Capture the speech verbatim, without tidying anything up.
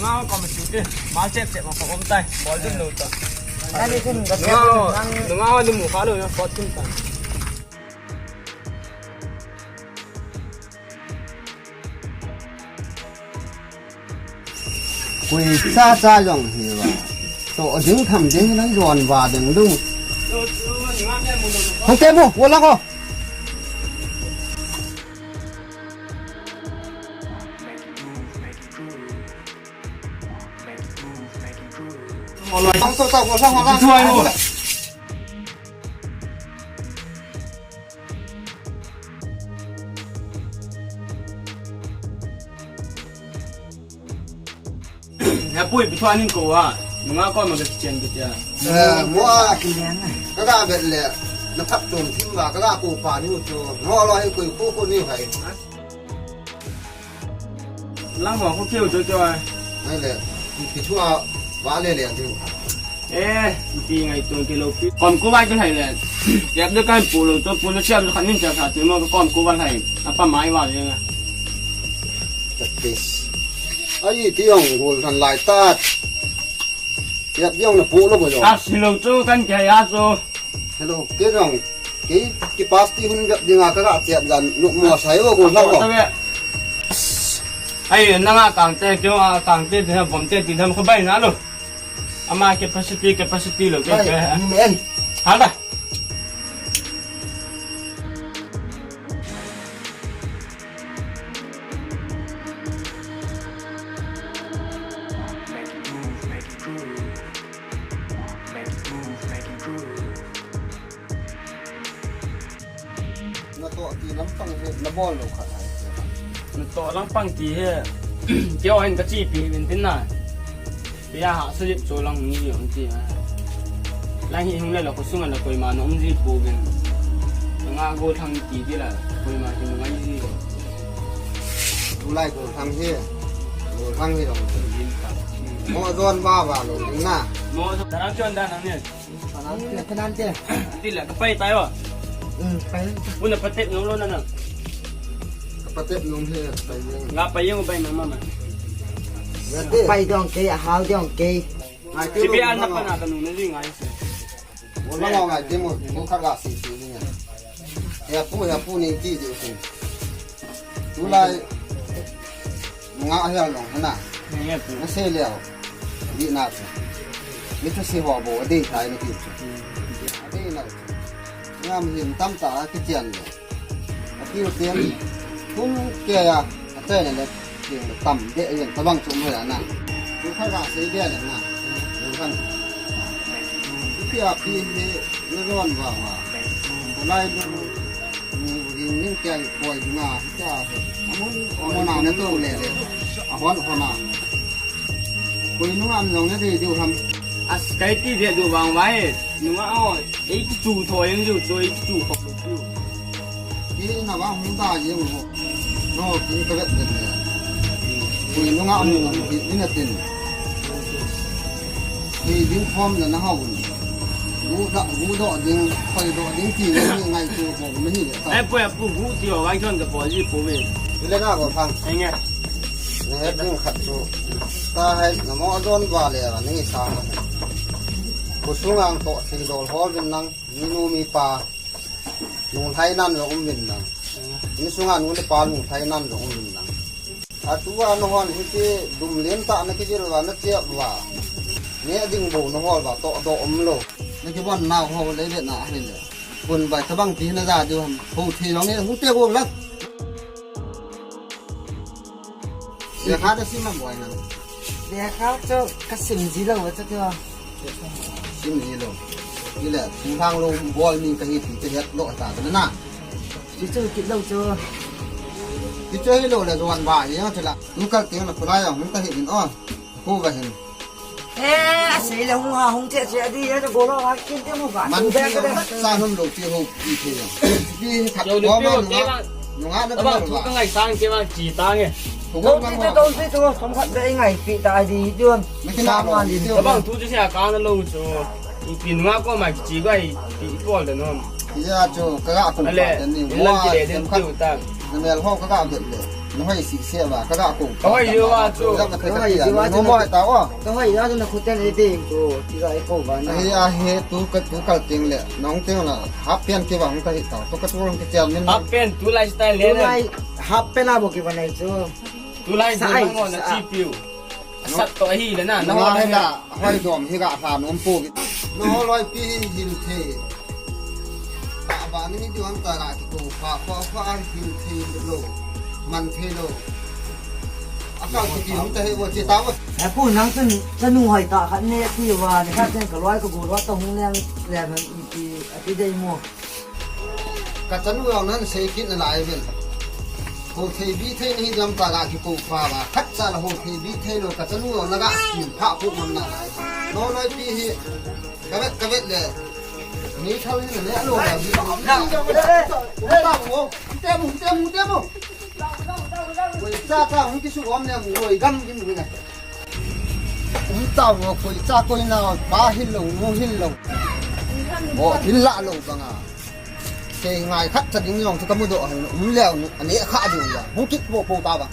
Nunga ho koma chu te, mal chep chep ma koma um tai, bol dun lou ta. Ani kin ka chep nunga ho, nang nunga ho ni mu kha lou na, pot kin ta. Koi cha cha jong hi va. To ding tham ding nan jon va ding lung. Hong te mu, wo la ko. Hong to ta ko la ko la. He pui, pi thua nin ko a. Nunga ko ma ka chen ka tia. Eh, mo a. Ka ga bet le. Na phat chom thim ba ka ga ko pa ni u chu. Ngo lo he ko ko ko ni hai. Lang ho ko keu chu chu ai. Ngai le. Pi thua ba le le chu. Eh, pi ngai tun ke lo pi. Kom ko ba ke hai le. Yap de kai pu lo to pu lo siam khan nin cha sa ti mo kom ko ba hai. Apa mai wa le. Tatis. Ai ti ong gol than lai ta. Yap yong na pu lo bo yo. Ah, si lo chu kan ke ya chu. Hello, ke jong. Ke ki pas ti hun yap dinga ka ga chet dan nu mo sai wo gol na ko. Ai, nanga kang te, keu a kang te, te bom te, ti tham ko bai na lo. Ama capacity, capacity lo, ke, ke. Ni men. Hala. Na to ti lampang he, na bol lo khat ai. Na to lampang ti he. Keo hin ka chi pi vin tin na. Pia ha sa jip cho lang ni yong ti ha. Lang hi hung le la ko sung la koi ma na um ji pu vin. Nga go thang ti ti la koi ma ti mu ngai ji. Tu lai go thang he. Go thang he lo. Mo don ba ba lo na. Mo don da na ni. Kanan te, kanan te. Ti la, ka pai tai o. Um, pai. Una patep nom lo na na. Ka patep nom he, pai ye. Nga pai ye, pai mama mama. Ya te. Pai dong ke, hao dong ke. Ngai te. Ti bi an na pa na ka nu na ji ngai se. Mo na ngai te mo, mo kha ga si si ni. Ya pu, ya pu ni ti di u sin. Tulai nga hial nong hana. Nga se leo. Di na chu. Ni chu si ho bo, a dei thai na ki chu. A dei na chu. Ngam him tam ta ki chian le. A ki u tian. Kum ke ya. A chai na le. Ki tam de yen tabang chu mo ya na. Tu kha ga se de le na. Tu khan. Ki a pi ni ni ron wa wa. Tulai lu. Ning ning kia koi dinga, kia he. Amun, amun a na to le le. A hon hon a. Koi nunga am jong na dei diu ham. As kai ti de du bang vai. Nunga o, ei chu tho yang ju chu, ei chu kho lu chu. Ki na ba hung da yang ho. No, ki ka vet vet le. Koi nunga am jong ni na tin. Ni ding khom na na hau ni. Gu da, gu do ding, khoi do ding ti ngai, ngai tu ko mani le ta. Ai, poi apu gu ti o, wai chon ka po ji pu ve. Ile na ko thang. Ai nge. Na he ding khat chu. Ta hai, na mo don ba le ra, ni sa ma. Ko sungang to, thil dol hol vin nang, ni nu mi pa. Nung thai nan lo um vin nang. Ni sunga nu le pa nung thai nan lo um vin nang. Atua na hon hiti dum len ta na kijil va na chiap va. Ne ding bo na hol va to do um lo. Na kibon nau ho le le na hi le. Kun bai tabang ti na ja diu ham. Ho thi long ne hu te go lak. Ya kha da sim am boi na. Lekha chu ka sim ji lo chu kio. Sim ji lo. Ile, thing thang lo bol mi ka hi ti che het lo ta na. Chu chu kit lo chu. Kit chu hi lo le zuan ba hi ya chu la. Nu kal ting la khulai ya hung ta hi in o. Ko ba hin. Eh, a sei le hung ha hung che che di ya go lo ha kin te mu ba. Man chu be ka de. Sa nom lo ti ho ti the ya. Ti khat ko ma nu. Nunga na abang ba. Thu ka ngai sang ke bang chi ta nge. Ko ti te don ti chu som khat be ngai pi ta di don. Sa ma ni. Abang thu chu sia ka na lo chu. Ipi nunga ko ma chi ko ai pi ko le nom. Ya chu ka ga kun pa ni. Mo a sem khat. Na mel ho ka ga bet le. Nahoi sih seh uva, kaga kou. Kahoi jeh uva chu. Jam na khai ka tia. Nahoi jeh uva chu. Nahoi ta o. Kahoi jeh uva chu nakhoten eiti tu, ti ga eikou uva na. Ahi, ahi, tu ka, tu kal teng le, nahung teng la, half pant kivah hung kahi ta. Tu ka tu hung kichel min. Half pant, tulai style le na. Tulai half pant a bou kivah nai chu. Tulai sa ai, nangho na sa. Chi piu. Sat toh ahile na, nangho hela, hoi dom hi ga lha nom pou. Nangho loipi hi hil thei. Tah ba ni hi diu ham ta ga kikou pha, pha, pha hil thei lou. Man thei lou. Akal kiti hung ta he bo che ta bo. He pu nang chun, chanu hoi tah khat ne ti uva, ni khat chen ka loi ka gol uva toh hung leng, leng ipi, ipi dei mo. Ka chanu jong nan sei kit nalai uvin. Hou thei bih thei nahi jam ta ga kikou pha ba. Khat cha la hou thei bih thei lou ka chanu jong na ga sim pha pu ngam nalai. Nangho loipi hi. Ka vet, ka vet le. Ni thal hi na le lo le. Hung ta mo, hung te mo, hung te mo, hung te mo. Koi cha cha hung kisu om le mo, loi gam kim uvin na. Um tao ngo koi cha koi nao, pa hil lou, nu hil lou. Mo hil la lou banga. Kei ngai khat cha ding jong chu kamu doh hal, um leu nu, ane kha ding ya. Hung kit po po ta ba.